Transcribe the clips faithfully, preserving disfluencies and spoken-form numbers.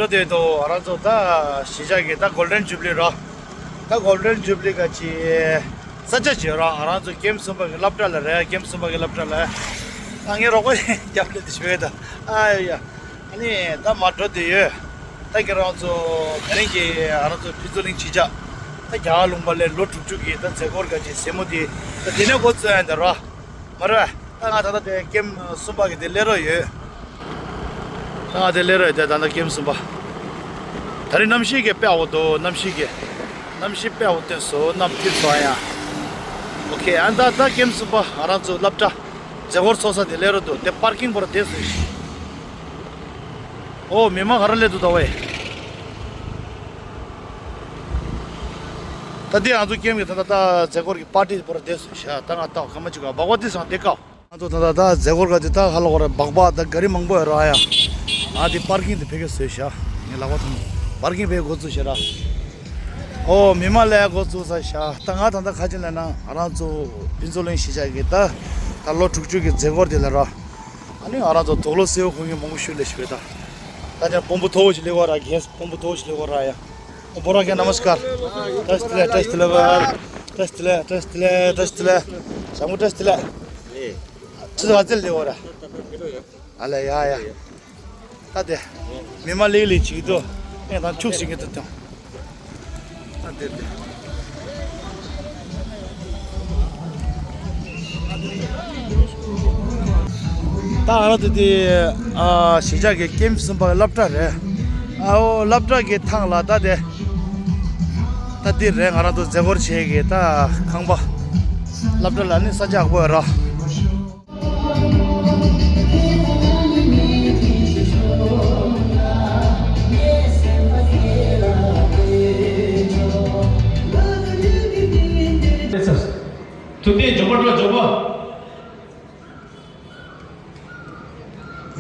དེ་དོ་ང་རང་ཚོ་ད་གཞིས་ཆགས་ཀྱི་ད་Golden Jubilee ར། ད་Golden Jubilee ག་ཅི་ས་ཆ་ཅི་ར་ང་རང་ཚོ་ཀེམ་གསུམ་པ་གི་སློབ་གྲྭ་ལ་རེད། ཀེམ་གསུམ་པ་གི་སློབ་གྲྭ་ལ་ད་ངའི་རོགས་པ་རྒྱབ་ལས་དེ་ཞུ་ཡས་ད། ཨ་ཡ། ཨ་ནི་ད་མ་འགྲོ་དེ་ཡོད། ད་ཁྱེད་རང་ཚོ་ད་རིང་གི་ང་རང་ཚོ་ཕུན་ཚོགས་གླིང་གཞིས་ཆགས་ད་རྒྱ་གར་ལུང་པ་ལ་ལོ་དྲུག་ཅུ་གི་ད་མཛད་སྒོར་ག་ཅི་སེ་མོ་དེ་ད་དེ་ནས་འགོ་བཙུགས་ཡ་ཡིན་ད་ར། མ་རེད། ད་ང་ད་ལྟ་དེ་ཀེམ་གསུམ་པ་གི་དེ་སླེབས་རོགས་ཡོད། ད་ང་དེ་སླེབས་རོགས་ཡོད་དེ་ད་ལྟ་ཀེམ་གསུམ་པ། ད་རིང་གནམ་གཤིས་ཀྱི་དཔེ་ཡག་པོ་འདུག་གནམ་གཤིས་ཀྱི། གནམ་གཤིས་དཔེ་ཡག་པོ་སྟོན་སོང་། གནམ་ཐིབས་སོང་ཡ། ཨོ་ཁེ། ཨ་ད་ད་ཀེམ་གསུམ་པ་ང་རང་ཚོ་སློབ་གྲྭ་མཛད་སྒོར་ཚོགས་ས་དེ་སླེབས་རོགས་འདུག་དེ་པར་ཀིང་པོ་ར་དེ་སུ་ཤི། ཨོ་མི་མང་ག་ར་སླེབས་འདུག་ད་ཝེ། ད་འདི་ང་ཚོ་ཀེམ་གྱི་ད་ད་ད་མཛད་སྒོར་གྱི་པར་ཊི་པོ་ར་དེ་སུ་ཤ་ད་ང་ད་ག་མ་ཅིག་ག་སྦག་སྦག་དེ་སང་དེ་ཀའོ། ང་ཚོ་ད་ལྟ་ད་མཛད་སྒོར་ག་དེ་ད་ཧ་ལ་གོ་ར་སྦག་སྦག་ད་ག་རི་མང་པོ་ཡོད་ར་ཡ། ང་དེ་པར་ཀིང་དེ་ཕ་གི་བཟོས་ཤག་ངས་ལག་པ་ཐོན། པར་ཀིང་ཕ་གི་འགོ་བཙུགས་ཤག་ར། ཨོ་མི་མང་ལ་འགོ་བཙུགས་ས་ཤག་ད་ང་ད་ལྟ་ཁ་ཅིག་ལ་ན་ང་རང་ཚོ་ཕུན་ཚོགས་གླིང་གཞིས་ཆགས་ཀྱི་ད་ད་ལོ་དྲུག་ཅུ་གི་མཛད་སྒོར་དེ་ལ་ར། ཨ་ནི་ང་རང་ཚོ་དུག་ལོག་སེའུ་ཁོང་གི་མང་པོ་ཞུ་ལས་ཞུ་བས་ད། ད་ཅང་དཔོན་པོ་མཐོ་བོ་ཞིག་ལས་གོ་ར་གེས་དཔོན་པོ་མཐོ་བོ་ཞིག་ལས་གོ་ར་ཡ། ཨོ་བོ་ར་གེ་ནམ་སྐར། བཀྲ་ཤིས་བདེ་ལེགས། བཀྲ་ཤིས་བདེ་ལེགས། བཀྲ་ཤིས་བདེ་ལེགས། བཀྲ་ཤིས་བདེ་ལེགས། བཀྲ་ཤིས་བདེ་ལེགས། ཞང་པོ་བཀྲ་ཤིས་བདེ་ལེགས། ཆུ་ཚོད་ཨ་ཙི་ལས་འོ་ར། ཨ་ལེ་ཡ་ཡ། ད་དེ། མི་མ་ལེགས་ལེགས་བྱེད་ཀྱི་འདུག་ཨེ་དང་ཕྱུགས་བྱེད་ཀྱི་འདུག་དང་། ད་དེ་དེ། ད་ང་རང་ཚོ་དེ་ཨ་གཞིས་ཆགས་ཀྱི་ཀེམ་གསུམ་པ་སློབ་གྲྭ་རེད། ཨ་འོ་སློབ་གྲྭ་གི་ཐང་ལ་ད་དེ། ད་འདི་རེད། ང་རང་ཚོ་མཛད་སྒོར་བྱེད་ཀྱི་ད་ཁང་པ། སློབ་གྲྭ་ལ་ནི་ས་ཆ་ཡག་པོ་ཡོད་ར། ཐུབ་བསྟན་འབྱོར་པ་འགྲོ་འབྱོར་པ།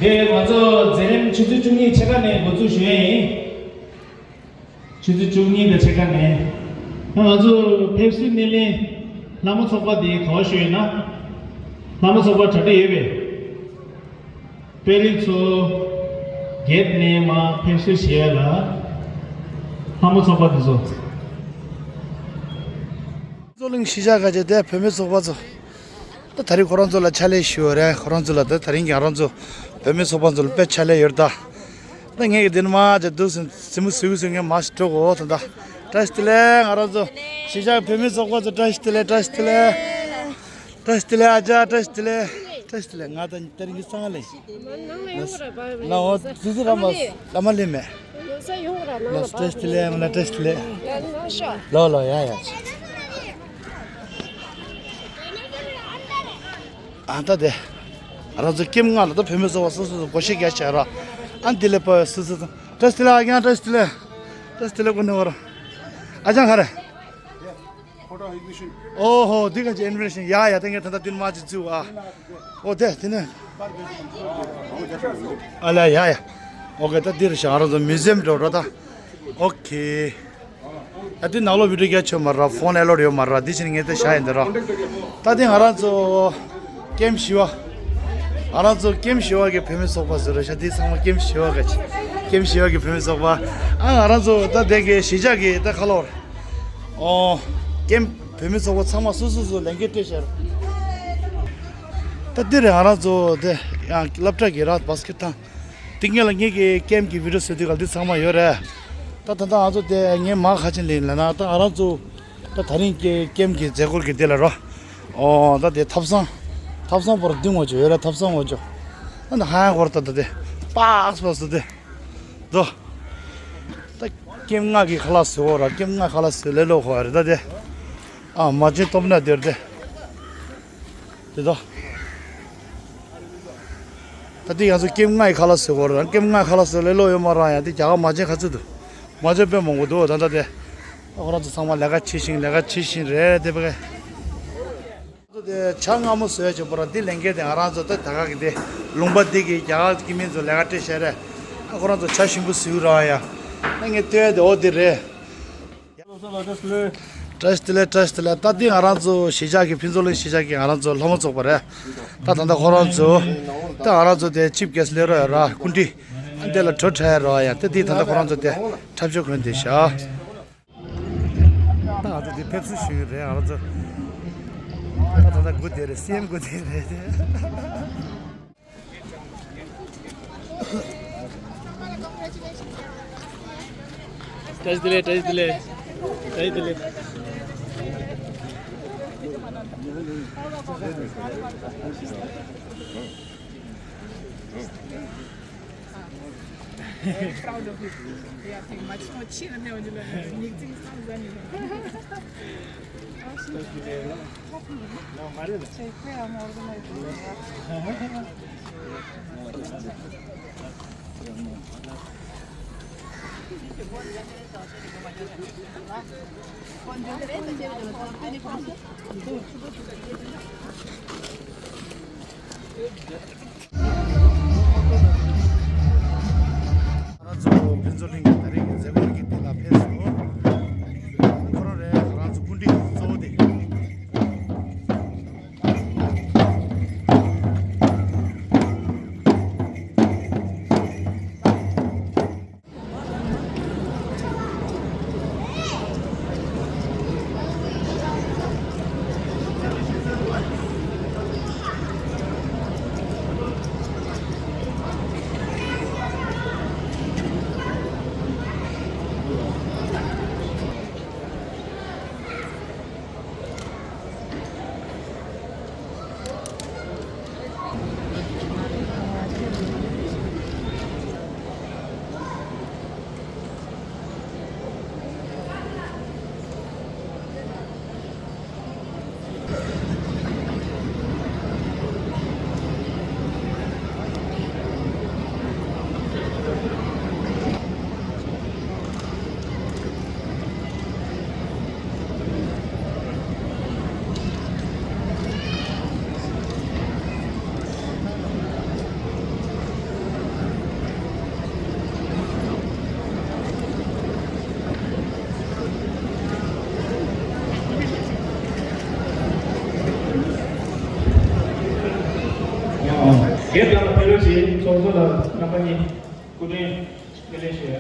དེ་ང་ཚོ་འཛིན་རིམ་ཆུ་ཚོད་བཅུ་གཉིས་ཕྱེད་ཀ་ནས་འགོ་འཛུགས་ཞུ་ཡས་ཡིན། ཆུ་ཚོད་བཅུ་གཉིས་དང་ཕྱེད་ཀ་ནས། ང་ཚོ་ཕེབས་བསུའི་སྣེ་ལེན་ལྷ་མོ་ཚོགས་པ་དེ་ག་པར་ཞུ་ཡོད་ན། ལྷ་མོ་ཚོགས་པ་གྲ་སྒྲིག་ཡོད་པས། དཔོན་རིགས་ཚོ་གེད་ནས་མར་ཕེབས་བསུ་བྱེད་ཡ་ལ། ལྷ་མོ་ཚོགས་པ་དེ་ཚོ། རྫོང་གླིང་གཞིས་ཆགས་ཁ་ཆེ་དེ་བུད་མེད་ཚོགས་པ་ཚོ། ད་ད་རེས་ཁོ་རང་ཚོ་ལ་ཕྱག་ལས་ཞུ་བ་རེད། ཁོ་རང་ཚོ་ལ་ད་ད་རིང་གི་ང་རང་ཚོ་བུད་མེད་ཚོགས་པ་ཚོ་ལ་དཔེ་ཕྱག་ལས་ཡོད་ད། ད་ངས་ཀྱི་འདི་ནས་མར་ཅིག་འདུག་ཟིན་སེམས་མུ་ཟུག་ཟུག་ངས་མར་ཞིག་འགྲོ་གོ་ད་ད། བཀྲ་ཤིས་བདེ་ལེགས། ང་རང་ཚོ་གཞིས་ཆགས་བུད་མེད་ཚོགས་པ་ཚོ་བཀྲ་ཤིས་བདེ་ལེགས། བཀྲ་ཤིས་བདེ་ལེགས། བཀྲ་ཤིས་བདེ་ལེགས་ཨ་ཅག་བཀྲ་ཤིས་བདེ་ལེགས། བཀྲ་ཤིས་བདེ་ལེགས། ང་ད་ད་རིང་གི་སང་ལེ། ནང་འོ་ཙི་ཙི་ར་མ་ལ་མ་ལེ་མེ། ལ་བཀྲ་ཤིས་བདེ་ལེགས། ང་ལ་བཀྲ་ཤིས་བདེ་ལེགས། ལོ་ལོ་ཡ་ཡ། ཨ་ད་དེ། ང་རང་ཚོ་ཀེམ་ལྔ་ལ་ད་བུད་མེད་ཚོགས་པ་སོ་སོ་སོ་སྒོ་ཤེས་རྒྱག་བྱས་ར། ཨ་འདི་ལས་པ་སོ་སོ་སོ། བཀྲ་ཤིས་བདེ་ལེགས་ཨ་ཀྱང་། བཀྲ་ཤིས་བདེ་ལེགས། བཀྲ་ཤིས་བདེ་ལེགས་ཀུན་ནས་བར། ཨ་ཅང་ག་རེ། ཨོ་ཧོ་འདི་ག་ཅི་ཨིན་བི་ཊེ་ཤན། ཡ་ཡ་ད་ངས་ད་ད་འདི་མ་ཅི་བཙུགས་ཨ། ཨོ་དེ་དེ་ནས། ཨ་ལ་ཡ་ཡ། ཨོ་ཀེ་ད་འདིར་ཞང་རང་ཚོ་མིའུ་ཛི་ཡམ་འགྲོ་རོགས་ད། ཨོ་ཁེ། ད་འདི་ནང་ལོགས་བི་ཌི་ཡོ་རྒྱག་ཆོག་མ་ར། ཕོན་ཨེ་ལོཌ་ཡོད་མ་ར། འདི་ཕྱིན་ངས་དེ་བཞག་ཡིན་འདི་ར། ད་འདི་ང་རང་ཚོ་ཀེམ་བཞི་པ། ང་རང་ཚོ་ཀེམ་བཞི་པ་གི་བུད་མེད་ཚོགས་པ་ཟེར་ར་ཤག་འདི་ཚང་མ་ཀེམ་བཞི་པ་གི་ཀེམ་བཞི་པ་གི་བུད་མེད་ཚོགས་པ། ཨ་ང་རང་ཚོ་ད་དེ་གི་གཞིས་ཆགས་ཀྱི་ད་ཁ་ལོར། ཨོ། ཀེམ་བུད་མེད་ཚོགས་པ་ཚང་མ་སོ་སོ་སོ་ལས་འགན་སྤྲད་ཤར། ད་འདི་རེད་ང་རང་ཚོ་དེ་ཡང་སློབ་གྲྭ་གི་ར་བཱ་སི་ཀེ་ཊི་ཐང་། འདི་ངེད་ལ་ངེད་ཀྱི་ཀེམ་གྱི་བི་ཌི་ཡོ་བཟོས་དུས་ག་འདི་ཚང་མ་ཡོད་རེད། ད་ད་ལྟ་ང་ཚོ་དེ་ངས་མ་ཁ་ཆེན་ལིན་ལ་ན་ད་ང་རང་ཚོ་ད་ད་རིང་ཀེ་ཀེམ་གྱི་མཛད་སྒོར་གྱི་དེ་ལ་རོ། ཨོ་ད་དེ་ཐབ་ཚང་། ཐབ་ཚང་པོར་འདི་ངོ་ཅོ་ཡོད་རེད། ཐབ་ཚང་ངོ་ཅོ། ད་ཧ་ཡང་གོར་ད་ད་དེ་པགས་པགས་སུ་དེ། དོ། ད་ཀེམ་ལྔ་གི་ཁ་ལག་བཟོས་འོ་ར། ཀེམ་ལྔ་ཁ་ལག་བཟོས་ལེ་ལོ་ཁོ་རེ་ད་དེ། ཨ་མ་ཅན་སྟོབས་ན་དེར་དེ། དེ་དོ། ད་དེ་ཡང་ཚོ་ཀེམ་ལྔ་ཡི་ཁ་ལག་བཟོས་འོ་ར། ཀེམ་ལྔ་ཁ་ལག་བཟོས་ལེ་ལོ་ཡོད་མ་ར། ཡང་དེ་རྒྱ་གར་མ་ཅན་ཁ་ཚུད་དུ། མ་ཅན་དཔེ་མང་པོ་འདུག་ད་ད་དེ། ཨ་ཁོ་རང་ཚོ་ཚང་མ་ལས་ཀ་བྱེད་བཞིན་ལས་ཀ་བྱེད་བཞིན་རེད་དེ་བས། ང་ཚོ་དེ་ཇ་མངར་མོ་བཟོས་བྱས་པོ་ར་འདི་ལེན་མཁན་དེ་ང་རང་ཚོ་ད་ད་ག་གི་དེ་ལུང་པ་འདི་གི་རྒྱ་གར་གྱི་མི་ཚོ་ལས་ཀ་སྤྲད་བྱས་རེད། ཨ་ཁོ་རང་ཚོ་ཇ་ཞིམ་པོ་བཟོས་ར་ཡ། ཨ་ངས་ལྟོས་དེ་འོ་འདི་རེད། བཀྲ་ཤིས་བདེ་ལེགས། བཀྲ་ཤིས་བདེ་ལེགས། ད་འདི་ང་རང་ཚོ་གཞིས་ཆགས་ཀྱི་ཕུན་ཚོགས་གླིང་གཞིས་ཆགས་ཀྱི་ང་རང་ཚོ་ལྷ་མོ་ཚོགས་པ་རེད། ད་ད་ལྟ་ཁོ་རང་ཚོ་ད་ང་རང་ཚོ་དེ་ཆིབ་གེ་སི་ལས་རོགས་ཡ་ར་སྐུ་མགྲོན། དེ་ལ་བྲོ་འཁྲབ་ཡ་རོགས་ཡ། དེ་དེ་ད་ལྟ་ཁོ་རང་ཚོ་དེ་འཁྲབ་ཆ་གོན་དེ་བཞག་ད་ང་ཚོ་དེ་ཕེབས་བསུ་ཞུ་གི་རེད། ང་ཚོ་ད་ད་ལྟ་སྒུག་བསྡད་རེད། སི་ཨེམ་སྒུག་བསྡད་རེད། བཀྲ་ཤིས་བདེ་ལེགས། བཀྲ་ཤིས་བདེ་ལེགས། བཀྲ་ཤིས་བདེ་ལེགས། Very proud of you. Yeah, thank you much. ཆེ་ར་ནས་འོ་ཇུ་ལ་ནིག་ཅིང་སང་ཟ་ནི། ང་ཚོ་ཕུན་ཚོགས་གླིང་གི་ད་རེས་ཀྱི་མཛད་སྒོ་གི་དེ་ལ་ཕེབས་སོང་། ཁོ་རང་རེད། ང་ཚོ་སྐུ་མགྲོན་གཙོ་བོ་དེ། སྒེར་དང་ཕེ་རོ་ཆེ་ཚོགས་གཙོ་ལ་རྣམ་པ་གཉིས་སྐུ་མགྲོན་སྨོན་ལམ་ཞུ་ཡ།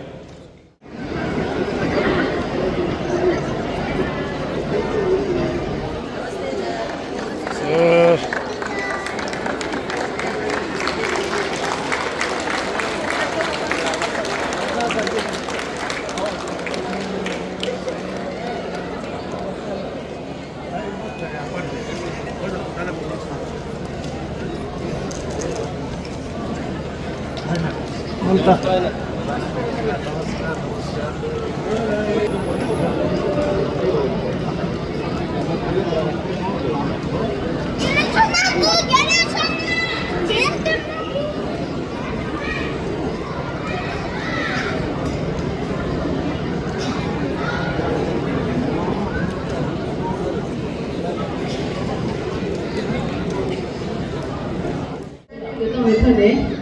བཏང་བའི་ཐོག་ནས།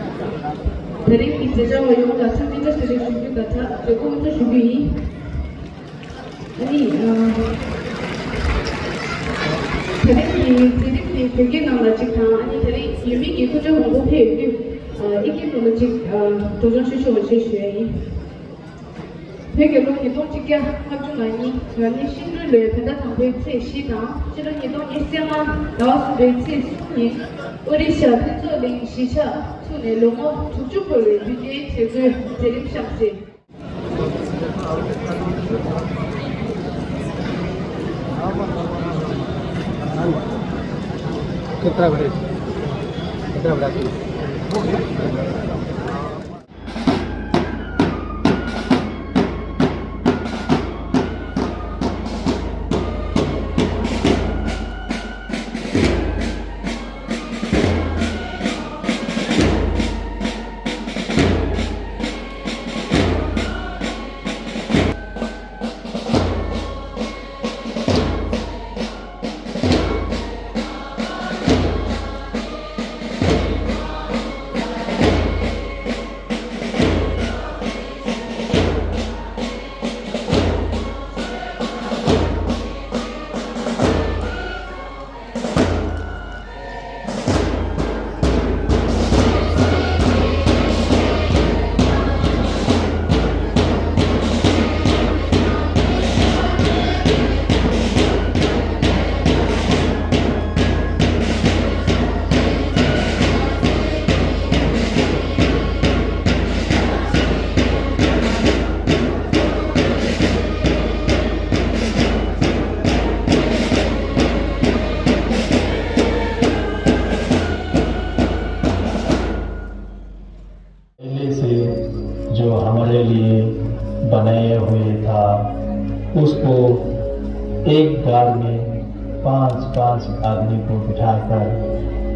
དེ་རིང་གི་མཛད་བྱ་བ་ཡོངས་ལ་འཚམས་འདྲི་བཀྲ་ཤིས་བདེ་ལེགས་ཞུ་རྒྱུ་དང་སྦྲགས་མཛད་སྒོ་དབུ་འཛུགས་ཞུ་རྒྱུ་ཡིན། ཨ་ནི། ཨ། དེ་རིང་གི་མཛད་རིམ་དེ་བོད་སྐད་ནང་ལ་གཅིག་དང་། ཨ་ནི་དེ་རིང་ཡུལ་མི་གི་སྐུ་མགྲོན་མང་པོ་ཕེབས་ཡོད་དུས། ཨ། ཨི་སྐད་ནང་ལ་གཅིག་ཨ། སྒྲོག་སྦྱང་ཞུ་ཆོག་པ་བྱེད་ཞུ་ཡ་ཡིན། བོད་རྒྱལ་ལོ་ཉིས་སྟོང་ཆིག་བརྒྱ་ལྔ་བཅུ་ང་གཉིས་ང་ནི་ཤིང་སྦྲུལ་ལོའི་བོད་ཟླ་དང་པོའི་ཚེས་བཞི་དང་། ཕྱི་ལོ་ཉིས་སྟོང་ཉི་ཤུ་རྩ་ལྔ་ཟླ་བ་གསུམ་པའི་ཚེས་གསུམ་ཉིན་ཨོ་རི་ཤ་ཕུན་ཚོགས་གླིང་གཞིས་ཆགས་ཚུགས་ནས་ལོ་ངོ་དྲུག་ཅུ་འཁོར་བའི་དུས་ཆེན་མཛད་སྒོའི་མཛད་རིམ་བཞག་ཅིང་། बनाए हुए था, उसको एक गाड़ में पांच पांच आदमी को बिठाकर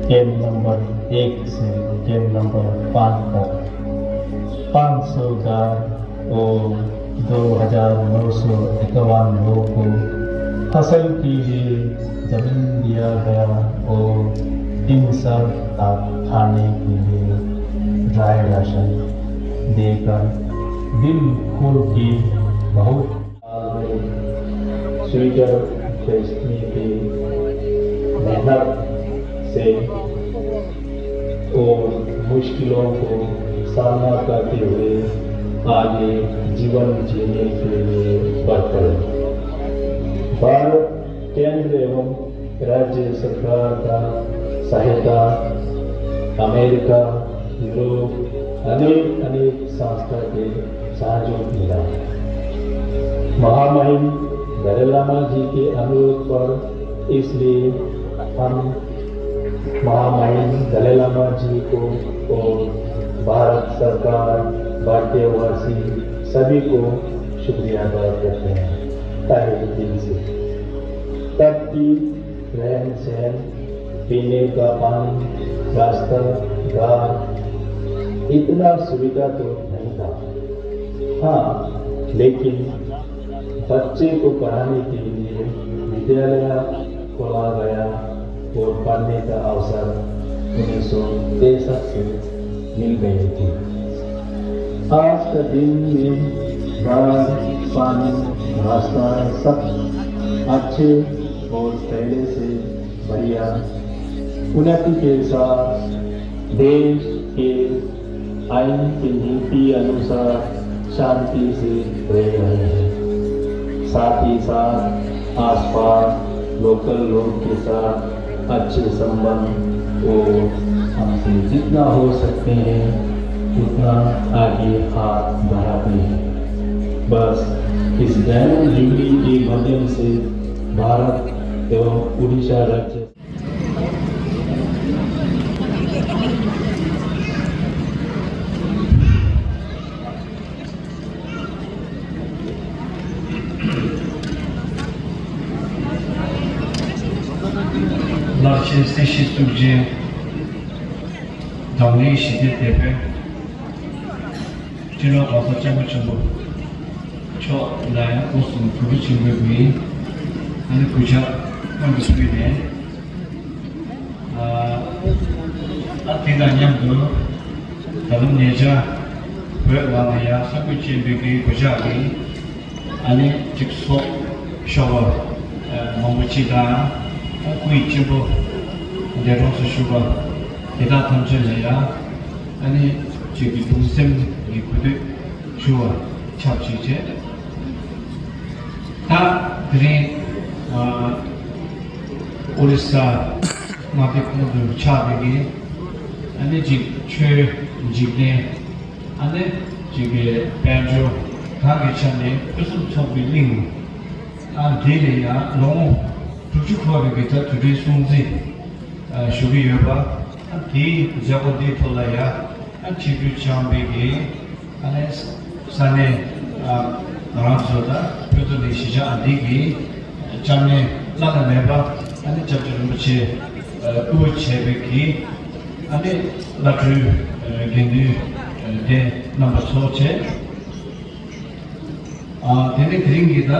कैंप नंबर एक से कैंप नंबर पांच तक पांच सौ गाड़ और दो हजार नौ सौ इक्यावन लोगों को फसल के लिए जमीन दिया गया और इन सब का खाने के लिए ड्राई राशन देकर दिल खोल के बहुत स्वेटर बेचने की मेहनत से और मुश्किलों को सामना करते हुए आगे जीवन जीने के लिए बढ़ पड़े। भारत केंद्र एवं राज्य सरकार का सहायता, अमेरिका, यूरोप, अनेक अनेक संस्था के सहयोग मिला। महामहिम दलाई लामा जी के अनुरोध पर, इसलिए हम महामहिम दलाई लामा जी को और भारत सरकार, भारतीय वासी सभी को शुक्रिया अदा करते हैं तहे दिल से। तब की रहन सहन, पीने का पानी, रास्ता, घर, इतना सुविधा तो नहीं था। हाँ, लेकिन बच्चे को पढ़ाने के लिए विद्यालय खोला गया और पढ़ने का अवसर उन्नीस सौ तिरसठ से मिल गए थे। आज का दिन में घर, पानी, रास्ता सब अच्छे और पहले से बढ़िया उन्नति के साथ देश के आइन की नीति अनुसार शांति से रह रहे हैं। साथ ही साथ आसपास लोकल लोग के साथ अच्छे संबंध और हमसे जितना हो सकते हैं उतना आगे हाथ बढ़ाते हैं। बस इस डायमंड जुबली के माध्यम से भारत एवं उड़ीसा राज्य ལགས་ཆེ་སྲིད་ཞི་ཐུགས་རྗེ། འཛམ་གླིང་ཞི་བདེ་དེད་དཔོན། སྤྱི་ནོར་༸གོང་ས་༸སྐྱབས་མགོན་ཆེན་པོ་མཆོག་ལ་ཡང་སྐུ་གཟུགས་གུས་པ་ཆེན་པོས་ཀྱི་ཨ་ནི་གུས་ཕྱག་སྔོན་དུ་ཕུལ་ནས། ཨ་དེ་དང་མཉམ་དུ་ད་ལམ་ཉེ་ཆར་བོད་ནང་ལ་ཡང་གསར་འགོད་བྱས་པའི་གི་གུས་ཕྱག་གི་ཨ་ནི་གཅིག་སོགས་ཤོག་པ་མང་པོ་ཅིག་དང་སྐུ་ཡི་གཅེན་པོ་འདས་གྲོངས་སུ་གྱུར་པ་དེ་དག་ཐམས་ཅད་ལ་ཡང་ཨ་ནི་གཅིག་གི་གདུང་སེམས་ཀྱི་གུས་འདུད་ཞུ་བ་ཆབས་ཅིག་བྱས། ད་དེ་རིང་ཨ་ཨོ་རི་ས་མངའ་སྡེ་ཁོངས་སུ་ཆགས་པའི་གི་ཨ་ནི་གཅིག་ཆོས་འཇིག་རྟེན་ཨ་ནི་གཅིག་གི་དཔལ་འབྱོར་གང་གི་ཆ་ནས་ཕུན་སུམ་ཚོགས་པའི་གླིང་ཨ་འདི་ལ་ཡང་ལོ་ངོ་དྲུག་ཅུ་འཁོར་བའི་གི་ད་དུས་དྲན་སྲུང་བརྩི་ཨ་ཞུ་གི་ཡོད་པ་ཨ་དེའི་མཛད་སྒོ་འདིའི་ཐོག་ལ་ཡང་ཨ་ཆིབས་བསྒྱུར་བསྐྱངས་པའི་གི་ཨ་ནི་ས་གནས་ཨ་ང་རང་ཚོ་དང་བོད་དུ་ནས་གཞིས་ཆགས་ཨ་འདི་གི་ཅམ་ནས་བླ་ན་མེད་པ་ཨ་ནི་སྐྱབས་རྗེ་རིན་པོ་ཆེ་ཨ་དབུ་བྱས་པའི་གི་ཨ་ནི་བླ་སྤྲུལ་ཨ་དགེ་འདུན་ཨ་དེ་རྣམ་པ་ཚོ་བྱས། ཨ་དེ་ནས་དེ་རིང་གི་ད་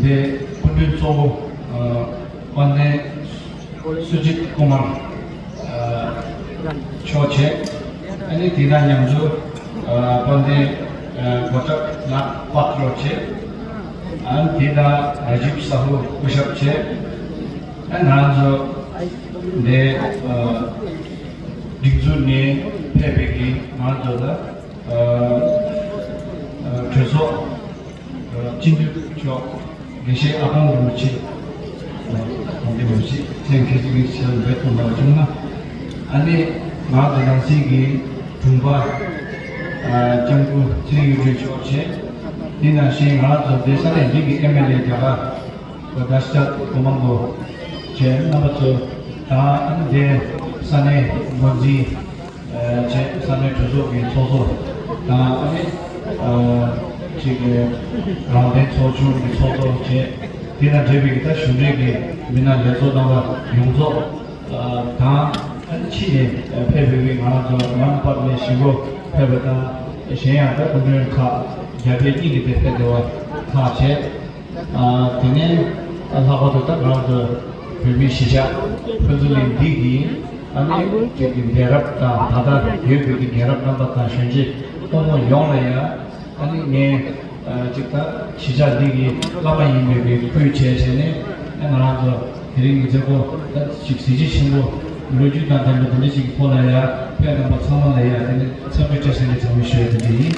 འདི་སྐུ་མགྲོན་གཙོ་བོ་ཨ་དཔལ་ལྡན་སུ་ཇིད་ཀུ་མར་ཨ་མཆོག་བྱས། ཨ་ནི་དེ་དང་མཉམ་དུ་ཨ་དཔལ་ལྡན་ཨ་གོ་ཊ་ནག་པ་མཆོག་བྱས། ཨ་ནི་དེ་དང་ར་ཇིབ་ས་ཧུ་སྐུ་ཞབས་བྱས། ཨ་ང་ཚོ་འདི་ཨ་སྒྲིག་འཛུགས་ནས་ཕེབས་པའི་གི་ང་ཚོ་ལ་ཨ་ཨ་གྲོས་ཚོགས་སྤྱི་འཐུས་མཆོག་དགེ་བཤེས་ཨ་དཀོན་རིན་པོ་ཆེ། དགེ་བཤེས་ཚེ་མཁས་ཅིག་གིས་ཆེད་འབད་ཐུབ་མ་བྱུང་ན། ཨ་ནི་ང་ཚོ་ནང་སྲིད་ཀྱི་དྲུང་པ་ཨ་སྐྱབས་མགོན་ཚེ་ཡུལ་གྲུ་མཆོག་བྱས། དེ་ནང་བཞིན་ང་ཚོ་བདེ་ས་ནས་འདི་གི་ཨེམ་ཨེལ་ཨེ་རྒྱ་གར་བ་དཱ་ཤ་ཏ་གོ་མང་པོ་བྱས་རྣམ་པ་ཚོ་དང་ཨ་ནི་བདེ་ས་ནས་འགོ་འཛིན། བྱས་ས་གནས་གྲོས་ཚོགས་ཀྱི་ཚོགས་གཙོ་དང་ཨ་ནི་ཨ་ གཅིག་གི་རང་བདེན་ཚོགས་ཆུང་གི་ཚོགས་གཙོ་བྱས། དེ་དང་འབྲེལ་བའི་ད་གཞུང་འབྲེལ་གྱི་མི་སྣ་ལས་ཚོགས་རྣམ་པ་ཡོངས་རྫོགས་དང་། ཕྱི་ནས་ཕེབས་པའི་ང་རང་ཚོ་མོན་པར་ནས་ཞིག་པོ་ཕེབས་པ་དང་། གཞན་ཡང་ད་སྐུ་མགྲོན་ཁག་རྒྱ་བལ་གཉིས་ཀྱི་དེ་ཕེབས་བསྡད་པ་ཁག་བྱས། དེ་ནས་ལྷག་པར་དུ་ད་ང་རང་ཚོ་བོད་མིའི་གཞིས་ཆགས་ཕུན་ཚོགས་གླིང་འདི་གི་ཨ་ནི་རྒྱལ་རབས་དང་། ད་ལྟ་ཡོད་པའི་རྒྱལ་རབས་རྣམ་པ་དང་གཞོན་སྐྱེས་ཕོ་མོ་ཡོངས་ལ་ཡང་། ཨ་ནི་ངས་ཅིག་ད་གཞིས་ཆགས་འདི་གི་བླ་མ་ཡིན་པའི་གི་ཁུལ་བྱས་བྱས་ནས། ཨ་ང་རང་ཚོ་དེ་རིང་གི་མཛད་སྒོ་ད་ཅིག་གཟི་བརྗིད་ཆེན་པོ་ལོ་རྒྱུས་དང་ལྡན་པ་འདི་འདྲ་ཞིག་གི་ཐོག་ལ་ཡ་ཕེབས་རྣམ་པ་ཚང་མ་ལ་ཡ་དེ་ནི་འཚམས་འདྲི་བཀྲ་ཤིས་བདེ་ལེགས་གྲངས་མེད་ཞུ་ཡ་དེ་འདྲ་ཡིན།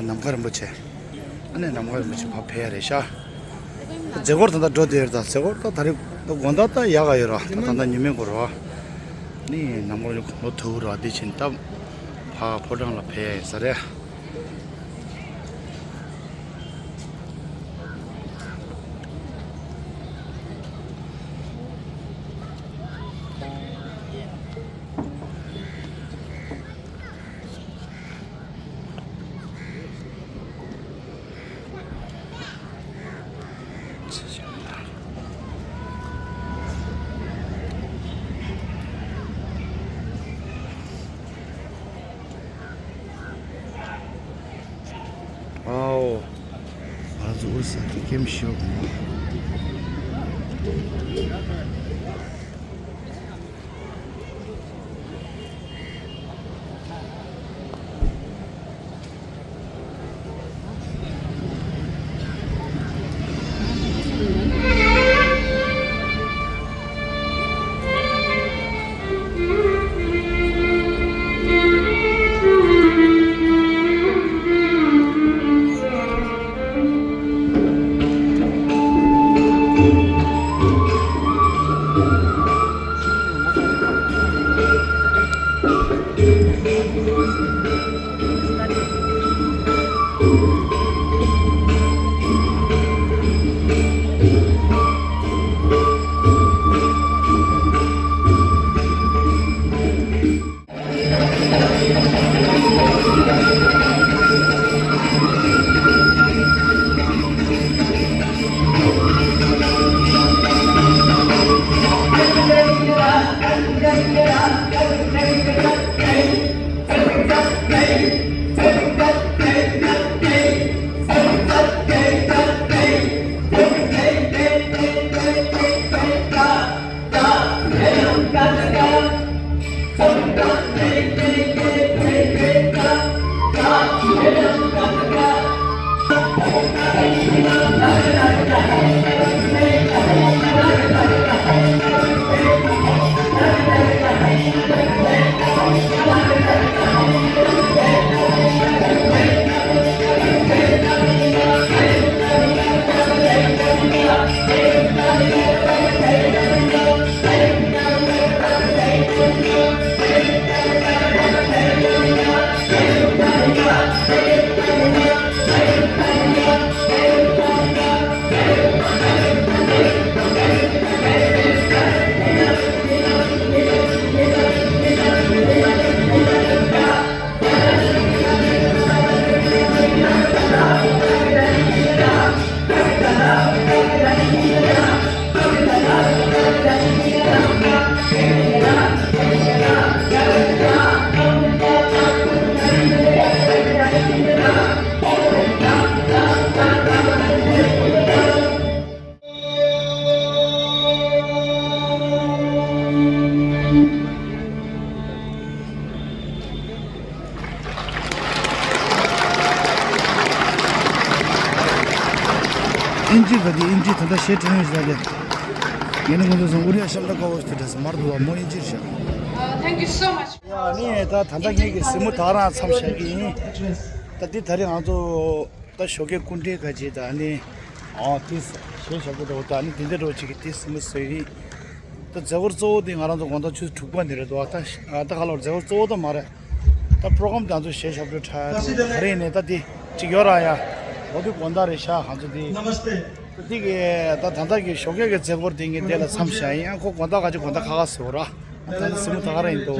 ནམ་མཁའ་རིན་པོ་ཆེ། ཨ་ནི་ནམ་མཁའ་རིན་པོ་ཆེ་ཕར་ཕེབས་ཡ་རེད་ཤག་མཛད་སྒོ་ད་ལྟ་འགྲོ་བསྡད་ཡོད་རེད། ད་མཛད་སྒོ་ད་ད་རེས་ད་དགོང་དག་ད་ཡག་ག་ཡོད་ར། ད་ད་ལྟ་ཉི་མའི་འགོར་ར། ནི་ནམ་མཁའ་རིན་པོ་ཆེ་དགུང་ལོ་དུ་ར། དེ་བཞིན་ད་ཕར་ཕོ་བྲང་ལ་ཕེབས་ཡ་ཡིན་ས་རེད། ཨའོ། ང་ཚོ་ཨུ་ས་གི་ཀེམ་ཤོག་ཨིན་ཇི་ག་དེ་ཨིན་ཇི་ད་ལྟ་ཞེ་དྲན་ཡོད་ཟེར་ཏེ། ངས་ནི་ཁོང་ཚོ་སོང་ཨུ་རི་ཡ་ཤམ་ལ་ཀ་བོ་དེ་འདྲ་མར་དུ་བ་མོ་ཨིན་ཇིར་བཞག Uh, thank you so much. ཡ་ནི་ད་ད་ལྟ་ངེད་ཀྱི་གཟིགས་མོ་དག་རང་མཚམས་བཞག་གི་ཡིན། ད་འདི་ད་རེས་ང་ཚོ་ད་ཞོགས་ཀའི་སྐུ་འཕྲེང་ཁ་ཅིག་ད་ནི་ཨོ་དེ་ཞེ་ཞབས་བྲོ་འདྲ་བོ་ད་ནི་འདི་འདྲ་འདྲ་བོ་ཅིག་གི་དེ་གཟིགས་མོ་བཟོས་ཡིན། ད་མཛད་སྒོ་གཙོ་བོ་དེ་ང་རང་ཚོ་དགོང་དག་ཆུ་ཚོད་དྲུག་པ་ནས་རེད་འདུག་ད་ད་ག་ལ་མཛད་སྒོ་གཙོ་བོ་ད་མ་རེད། ད་པྲོ་གྷ་རམ་དེ་ང་ཚོ་ཞེ་ཞབས་བྲོ་འཁྲབ་ད་རེས་ནས་ད་དེ་ཅིག་ཡོད་ར་ཡ། འོ་དེ་དགོང་དག་རེད་ཤག་ང་ཚོ་དེ། དེ་གི་ད་ད་ལྟ་གི་ཞོགས་ཀས་ཀྱི་མཛད་སྒོ་དེ་ངས་དེ་ལ་མཚམས་བཞག་ཡིན། ཨ་ཁོ་དགོང་དག་ག་ཅིག་དགོང་དག་ཁ་ཁ་ཟེར་བ་ར། ད་ལྟ་གཟིགས་མོ་དག་ར་ཡིན་འདུག